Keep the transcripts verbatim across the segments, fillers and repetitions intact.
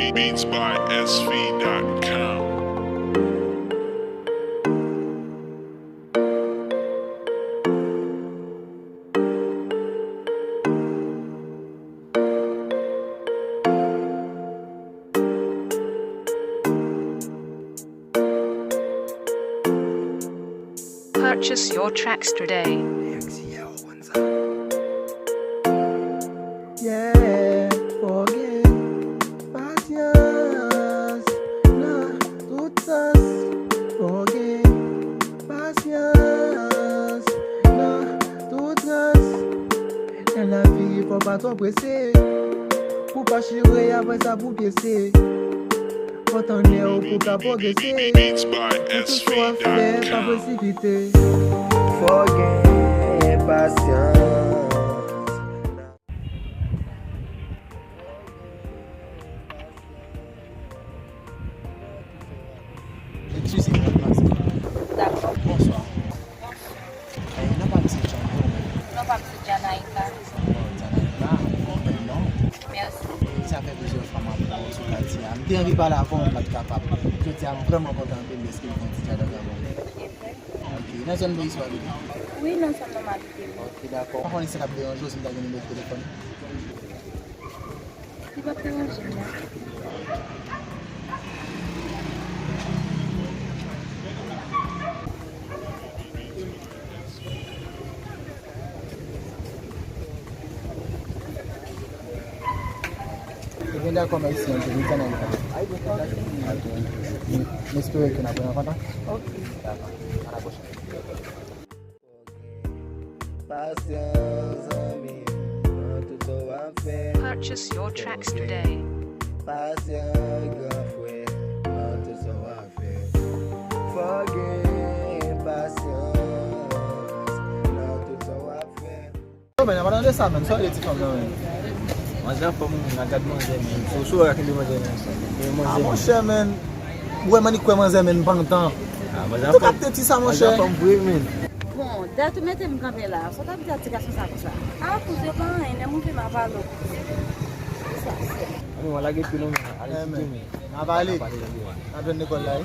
Beats by S V dot com. Purchase your tracks today. Yeah, fò gen pasyans nan tout sans. Fò gen pasyans nan tout sans. Nan lavi, fò pa twò prese. Pou pa chire, apre sa pou pyese. Fò tande w pou ka pwogrese. Nan tout sa w ap fè, pa presipite. Fò gen pasyans. Eskize, madmwazèl. Dakò. Bonswa. Eh, non pa m se John, non. Non pa m se Janaïka. Oh, Janaïka, bon, bèl non. Mèsi. Sa fè plizyè fwa m ap wè w sou katye a. M te anvi pale avè w, m pa t kapab. Jodi a, m vrèman kontan anpil dèske m fè yon ti dyalòg avè w. Ok, nan zòn Moyiz w abite? Wi, nan zòn nan m abite, wi. Ok, dakò. M pa konnen si l ap deranje w si m ta gen nimewo telefòn ou. Li p ap deranje m, non. Ebyen, dakò, mèsi anpil. M kontan anpil. Ok. M, m espere ke n ap rankontre. Ok. Dakò. A la pwochèn. Pasyans, zanmi, nan tout sa w ap fè. Purchase your tracks today. Pasyans, gran frè, nan tout sa w ap fè. Fò gen pasyans nan tout sa w ap fè. Yo, men, apa tande sa, men. Sa w ye ti fanm nan, men? Manzè anfòm, wi, men, gad manzè, men. Sou, sou, gade manzè, men. Ah, monchè, men. Ou wè, man, li kwè manzè, men, pantan. Ah, manzè anfòm. Tou kapte ti sa, monchè. Manzè anfòm vre, men. Bon, dat ou mete m kanpe la. Sa w t ap di a ti gason sa konsa? Ah, koze pa anyen, lè m rive m a pale w. Sa, se. Ann, w a lage pye nou, men. Ale, eh, men. N ap ale. N ap jwenn lekòl la, wi.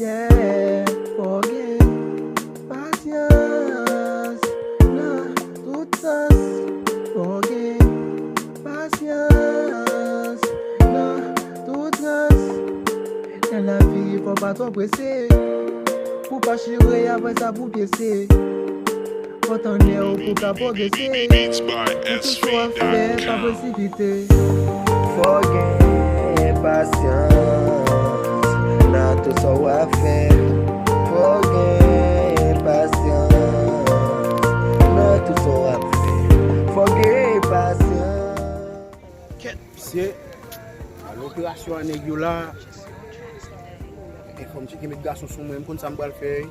Yeah, fò gen pasyans nan tout sans. Fò gen pasyans nan tout sans. Nan lavi, fò pa twò prese. Pou pa chire, apre sa pou pyese. Fò tande w pou ka pwogrese. Nan tout sa w ap fè, pa presipite. Fò gen pasyans nan tout sa w ap fè. Fò gen pasyans nan tout sa w ap fè. Fò gen pasyans. Kèt, mesye, al operasyon a nèg yo la. E fò m tcheke met gason sou mwen, m konn sa m pral fè, wi.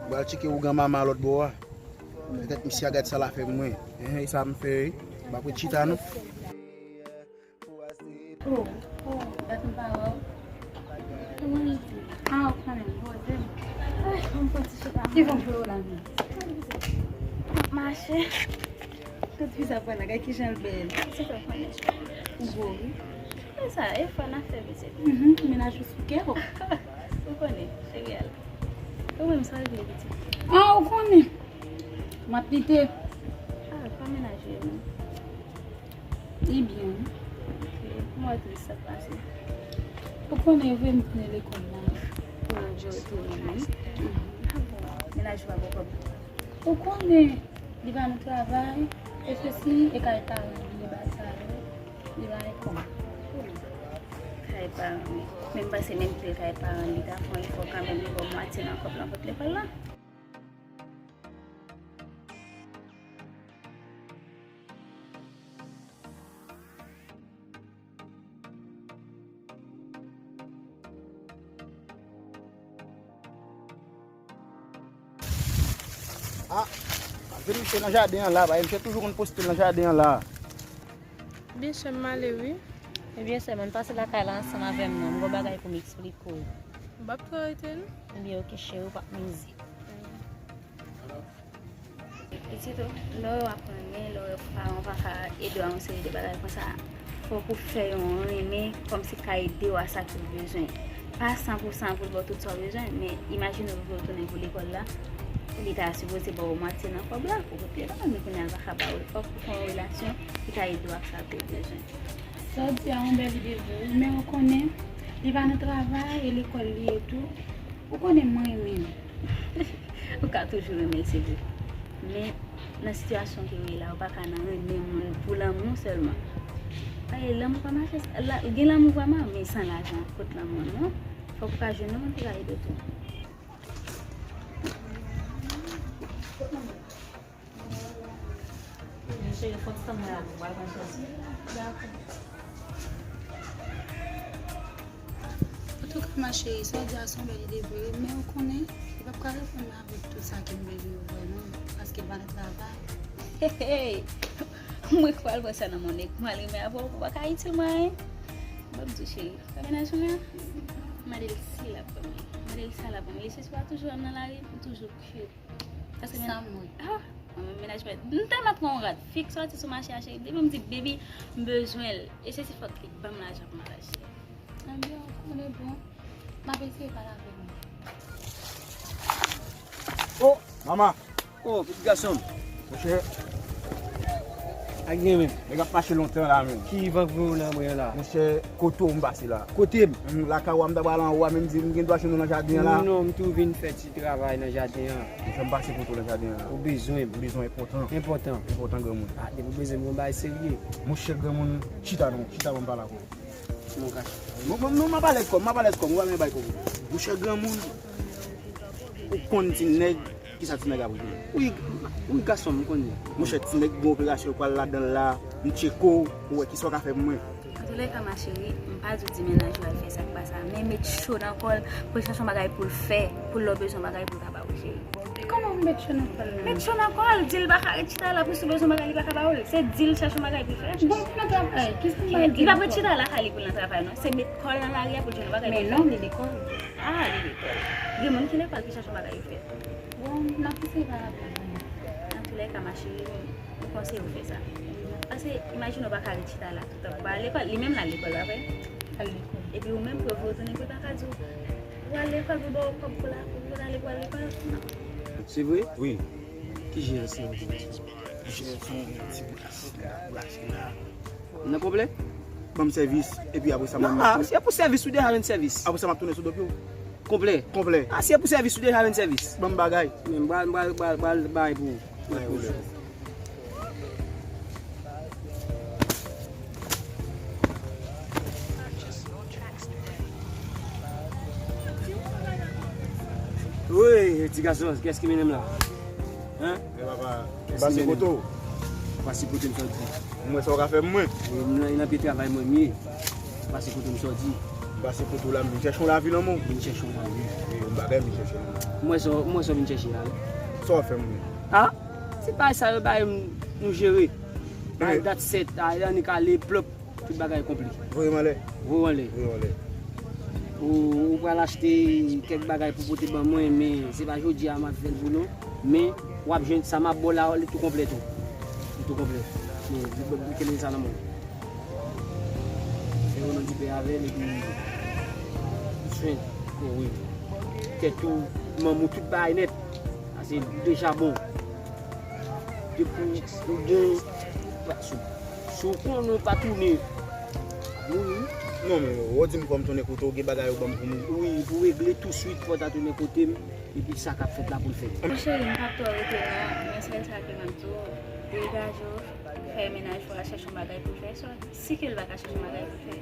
M pral tcheke ougan mama lòt bò a. Petèt misye a gad sa l a fè pou mwen. Enhen, e sa m fè, wi. M ap ret chita, non. Oh, oh, dat m pa wè w. Kòman l di? Ah, ou konnen m poze m. Ay, ban m fè yon ti chita. Ki van voye w la menm? M ap mache. Tout fi sa pran nan, gade kijan l bèl. Se fè w konnen. Ou gwo, wi. E sa, e fò n ap fè pitit. Mhm, mennaj ou sou kè w. Ou konnen, cheri a la. Ou menm, sa w vle pitit? Ah, ou konnen. M ap pite. Ah, pa mennaj ou ye, non. Li byen, wi. Ok. Kòman w te sa pase? Ou konnen vre m tounen lekòl la. Pou jodi wi. Mhm. Ah bon. Mennaj ou pa bon kòb. Ou konnen li ba nou travay, e sesi, e kay paran li, li ba sa yo, li ba ekòm. Kay paran li. Men m panse menm ke l kay paran li, ta fè yon efò kanmenm, li ba w mwatye nan kòb lan pou lekòl la. Ah, pa vin misye nan jaden an la, ba misye toujou konn poste nan jaden an la. Byen sè m ale wi. Ebyen sè m, ann pase lakay la ansanm avè m non, m gon bagay pou m eksplike w. M p ap twò rete non. Ebyen oke cheri, ou p ap mize. Sitou lè w ap renmen, lè w wè paran w pa ka ede w a yon seri de bagay konsa, fòk ou fè yon renmen kòmsi ka ede w a sa ke w bezwen. Pa san pou san pou l ba w tout sa w bezwen, men imajine w pou w tounen pou lekòl la, li ta sipoze ba w mwatye nan kòb la, ou kote l, men kounye a l pa ka ba w l. Fòk ou fè yon relasyon ki ka ede w ak sa ke w bezwen. Sa w di a yon bèl ide vre wi, men ou konnen, li pa nan travay e lekòl li ye tou. Ou konnen mwen renmen l. Ou ka toujou renmen l, se vre. Men, nan sitiyasyon ke w ye la, ou pa ka nan renmen moun pou lanmou sèlman. Paske lanmou pa mache, la, gen lanmou vrèman, men san lajan, kot lanmou an, non? Fòk ou ka jwenn yon moun ki ka ede w tou. Cheri, fòk sa mwen avè w, pral pran chans. Dakò. Antouka, ma chérie, sa w di a se yon bèl ide vre, men ou konnen, li p ap ka reponn mwen avèk tout sa ke m bezwen yo vrèman, paske l pa nan travay. Hey, hey! Mwen k pral pran sa nan men w, nèg, mwen al renmen avè w, ou pa ka itil mwen anyen. Ban m di w, cheri, pa mennaj mwen an, mande l si l ap ban mwen. Mande l sa l ap ban mwen. Li se swa toujou wè m nan lari, m toujou cute. Paske men- Sa mwen. Ah, mwen menm mennaj mwen. M tèlman pran yon rad. Fi k sòti sou mache a, cheri. Depi m di, baby, m bezwen l. E se si fòk li ban m lajan pou m al achte. Ebyen, ou konnen bon. M ap eseye pale avè l. Oh, mama. Oh, pitit gason m. Monchè. Ak gen men. Nèg ap mache lontan la, men. Ki van k voye w nan mwen la? Monchè, kote w m pase la? Kote m? Mm, lakay ou a, m ta pral anwo a, men m di m gen dwa jwenn ou nan jaden an la. Non, m tou vin fè ti travay nan jaden an. Monchè, m pase kote w nan jaden an la. Ou bezwen m? M bezwen enpòtan. Enpòtan? Enpòtan, granmoun. Ah, depi w bezwen m, gon bagay serye. Monchè, granmoun, chita non, chita ban m pale avè w. Mon gars. Bon, bon, non, m ap alèz kò m, m ap alèz kò m, ou pa menm bay kò w. Monchè, granmoun, ou konn ti nèg, kisa ti nèg ap regle? Wi, wi, gason m, m konn li. Monchè, ti nèg gen operasyon, yo pral ladan l la, m tcheke w, pou wè kisa w ka fè pou mwen. Antoulèka, ma chérie, m pa di w di mennaj ou al fè sa k pa sa, men met cho nan kò l pou l chache yon bagay pou l fè, pou lè w bezwen yon bagay pou l ka ba ou, cheri. Kòman pou met cho nan kò l menm? Met cho nan kò l, di l pa ka ret chita la, pou si w bezwen yon bagay, li pa ka ba ou l. Se di l chache yon bagay pou l fè. Bon, pou nan travay, kisa m ba l? Li p ap ret chita lakay li pou l nan travay, non. Se met kò l nan lari a pou l jwenn yon bagay pou l fè. Men non, li lekòl. Ah, li lekòl. Gen moun ki lekòl ki chache yon bagay pou l fè. Bon, m ap eseye pale avè l. Antoulèka, ma chérie, m konseye w fè sa. Paske, imajine w pa ka ret chita la toutan pou w pa al lekòl. Li menm l al lekòl, pa vre? L al lekòl. Epi ou menm, pou w retounen, pou l pa ka di w, ou al lekòl, pou ba w kòb pou la, pou w al lekòl, lekòl. Non. Se vre? Wi. Ki jan se yon ti bras la, bras la? Nan konplè? Ban m sèvis, epi apre sa, mwen. Non, ah, si e pou sèvis, ou deja jwenn sèvis. Apre sa, m ap tounen sou do pye w. Konplè. Konplè. Ah, si e pou sèvis, ou deja jwenn sèvis. Ban m bagay. Men m pral, m pral, pral, pral bay pou ou. Bay ou lè. Wi, ti gason, kiyès ki mennen m la? Hein? E papa, kiyès ki mennen m? Pase kote w. Pase kote m sòti. Mwen sa w ka fè mwen. E m nan, e nan pye travay mwen m ye. Pase kote m sòti. M pase kote w la, m vin chèche yon lavi nan men w. Vin chèche yon lavi. E yon bagay m vin chèche nan men w. Mwen sa, mwen sa w vin chèche la, wi. Sa w ap fè mwen? Ah? Se bagay sa yo bay m, nou jere. Bagay dat sèt, a, annik ale, plop, tout bagay konplike. Voye m anlè. Voye w anlè. Voye w anlè. Ou, ou pral achte kèk bagay pou pote ban mwen, men se pa jodi a m ap fè l pou nou. Men w ap jwenn sa m ap ba w la, li tou konplè tou. Li tou konplè. Men, li, li kenbe sa nan men w. Fè yo nan dipe avè l epi swen kore. Tèt ou, manm ou, tout bagay nèt. Sa se de chabon. Depi ou gen, si w konnen w pa tounen. Wi. Non, men ou di m fò m tounen kote w, gen bagay ou ban m pou mwen. Wi, pou regle touswit, fò w ta tounen kote m. Epi sa k ap fèt la pou l fèt. Mon cheri, m p ap twò rete non, men sèl sa ke m ap di w, degaje w, fè mennaj ou a chèche yon bagay pou l fè, swa si ke l pa ka chèche yon bagay pou l fè,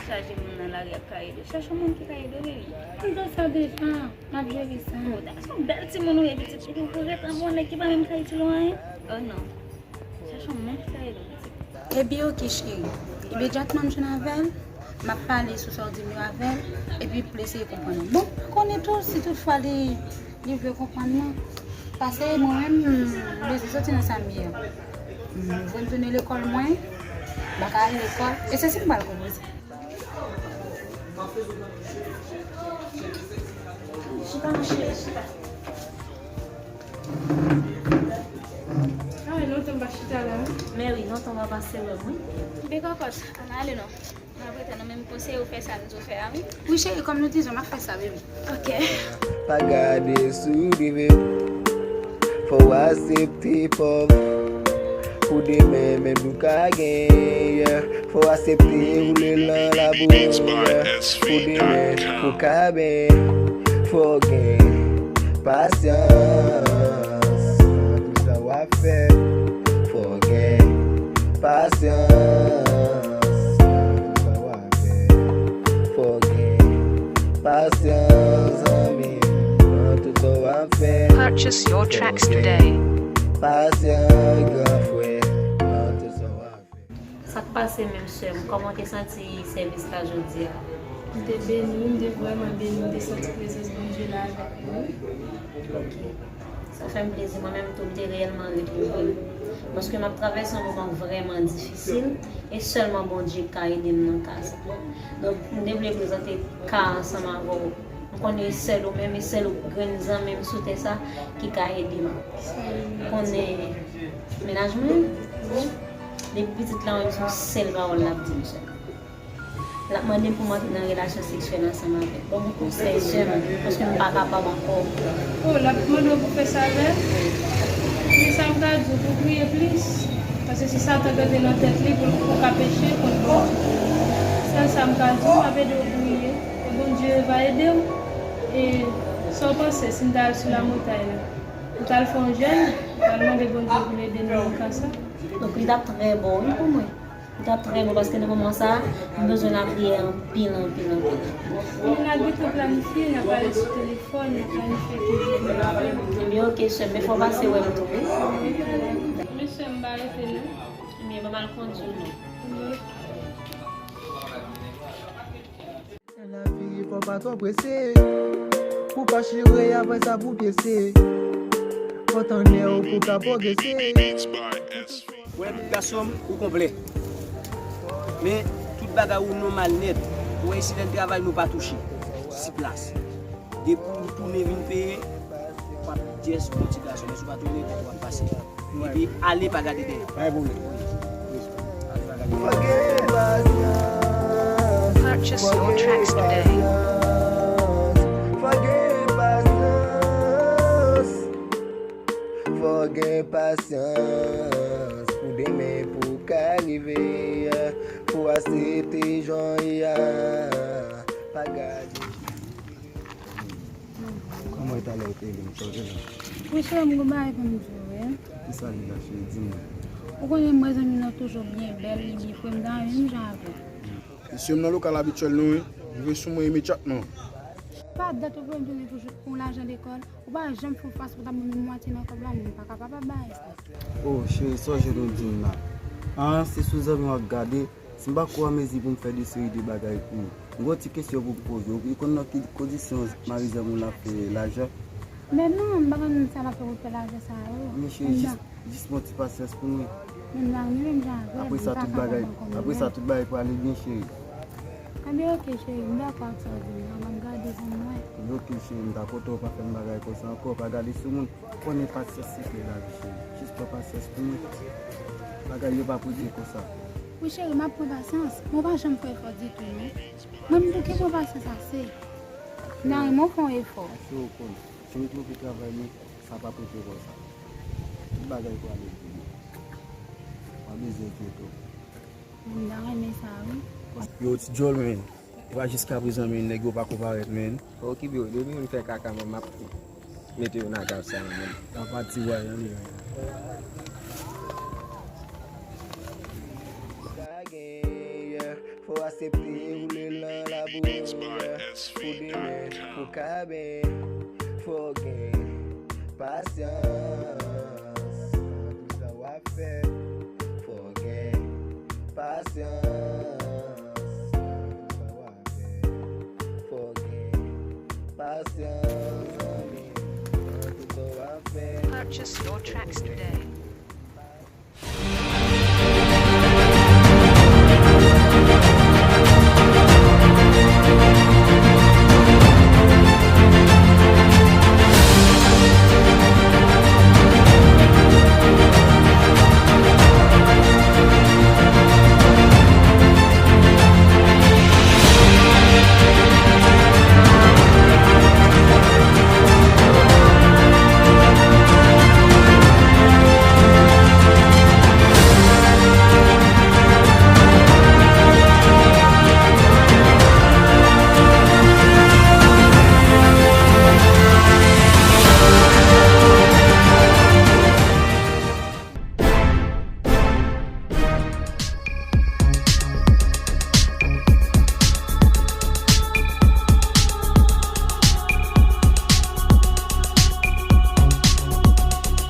chaje moun nan lari ap ka ede w. Chèche yon moun ki ka ede w, baby. M fè sa deja, m ap jere sa. Oh, dat se yon bèl timoun ou ye, pitit, epi w ret anba yon nèg ki pa menm ka itil ou anyen. Oh non. Chèche yon moun ki ka ede w, pitit. Ebyen, oke, cheri. Imedyatman m jwenn avè l, m ap pale sou sa w di m yo avè l, epi pou l eseye konprann ou. Bon, m pa konnen tou, si toutfwa li, li vle konprann mwen. Paske mwen menm, m bezwen soti nan sa m ye a. M vle m tounen lekòl mwen, m pa ka al lekòl. E se si m pral konpoze. Chita, mon cheri, chita. Men wi, lontan w pa pase wè m, wi. Byen kòkòt, ann ale non. Mwen ap rete non, men m konseye w fè sa m di w fè a, wi. Wi cheri, kòm nou te di w, m ap fè sa, baby. Ok. Pa gade sou rive. Fò w aksepte pòv. Pou demen menm nou ka gen. Fò w aksepte woule lan labou. Pou demen pou ka ben. Fò w gen pasyans nan tout sa w ap fè. Fò w gen pasyans nan tout sa w ap fè. Fò w gen pasyans, zanmi m, nan tout sa w ap fè. Purchase your tracks today. Pasyans, gran frè, nan tout sa w ap fè. Sa k pase menm sè m? Kòman w te santi sèvis la jodi a? M te beni, m te vrèman beni, m te santi prezans Bondye la avèk mwen. Ok. Sa fè m plezi. Mwen menm tou, m te reyèlman retwouve m. Paske m ap travèse yon moman k vrèman difisil, e sèlman Bondye k ka ede m nan ka sa. Donk, m te vle prezante ka ansanm avè w. M konnen e sèl ou menm, e sèl ou grenn zanmi m sou tè sa ki ka ede m. M konnen mennaj mwen, depi pitit la, mwen se yon sèl pawòl l ap di m sèlman. L ap mande m pou m antre nan relasyon seksyèl ansanm avè l. Ban m yon konsèy sè m, paske m pa kapab ankò. Oh, l ap mande w pou fè sa avè l? Men sa m ka di w, pou w priye plis. Paske si Satan t antre nan tèt li pou l pou w ka peche kont Bondye. Sèl sa m ka di w, m ap ede w priye. E Bondye va ede w. E sa w panse si n ta al sou lamontay la? Ou t al fè yon jèn, ou t al mande Bondye pou l ede nou nan ka sa? Donk, li t ap trè bon, wi, pou mwen. Li t ap trè bon, paske nan moman sa a, m bezwen lapriyè anpil, anpil, anpil, anpil. Kounye a n ap gentan planifye, n ap pale sou telefòn, n ap planifye ki jou pou n ap fè. Ebyen, ok, sè m, men fò w pase wè m tou, wi. Men sè m, m pa rete non. Ebyen, ban m al kondui w non. Nan lavi, fò w pa twò prese. Pou w pa chire, apre sa pou w pyese. Fò w tande w pou w ka pwogrese. Wè, gason m, ou konplè. Men, tout bagay ou nòmal nèt. Ou wè isi lè n travay, nou pa touche. Siplas. Depi ou tounen vin peye, w ap jès bon ti gason. Men si w pa tounen, tèt ou ap pase. Epi ale, pa gade dèyè. Pa gen pwoblèm. Fò gen pasyans. Purchase your tracks today. Fò gen pasyans. Fò gen pasyans pou demen pou ka rive. Pou aksepte jan w ye a. Pa gade. Kòman e talè ou te vin? Sa w te vin? Wi cheri, m gon bagay pou m di w, wi. Kisa li la, cheri? Di mwen. Ou konnen mwen zanmi nan toujou byen bèl, li byen fre, m ta renmen menm jan avè w. Mesye, m nan lokal abityèl nou, wi. Rive sou mwen imedyatman. Pa dat ou voye m tounen pou jou pou lajan lekòl. Ou pa janm fè yon fas pou ta ban m yon mwatye nan kòb la, m pa kapab ap bay sa. Oh, cheri, sonje nou di m la. An, se sou zanmi w ap gade. Si m pa ko an mezi pou m fè de seri de bagay pou ou, m gon ti kesyon pou m poze w. Ou konn nan ki kondisyon mari zanmi w la ap fè lajan? Men non, m pa konn sa l ap fè pou fè lajan sa yo. Men cheri, jis, jis yon ti pasyans pou mwen. Men m pa renmen menm jan avè l, Apre m sa, pa tout kapab bagay, ankò, men apre sa, tout bagay pwale byen, cheri. Ebyen, ok, cheri, m dakò ak sa w di m nan, ban m gade pou m wè. Ok, cheri, m ta kontan w pa fè m bagay konsa ankò, pa gade sou moun. Konnen pasyans se kle lavi, cheri. Jis pran pasyans pou mwen. Bagay yo pa prese konsa. Wi, cheri, m ap pran pasyans, men w pa janm fè efò ditou, non. Mwen, m bouke pran pasyans ase. M ta renmen w fè yon efò. Cheri, w konnen, si m twouve travay mwen, sa p ap rete konsa. Tout bagay pwale byen. W ap bezwen enkyete w. M ta renmen sa, wi. Yo, ti djòl, men. Wa jiskaprezan, men, nèg yo pako parèt, men. Okipe w, depi m fè kaka, men m ap mete yo nan kay sa, men. Sa pa ti wa, yon li. Fò aksepte woule lan labou. Pou demen, pou ka ben. Fò gen pasyans nan tout sa w ap fè. Fò gen pasyans nan tout sa w ap fè. Fò gen pasyans, zanmi, nan tout sa w ap fè. Purchase your tracks today.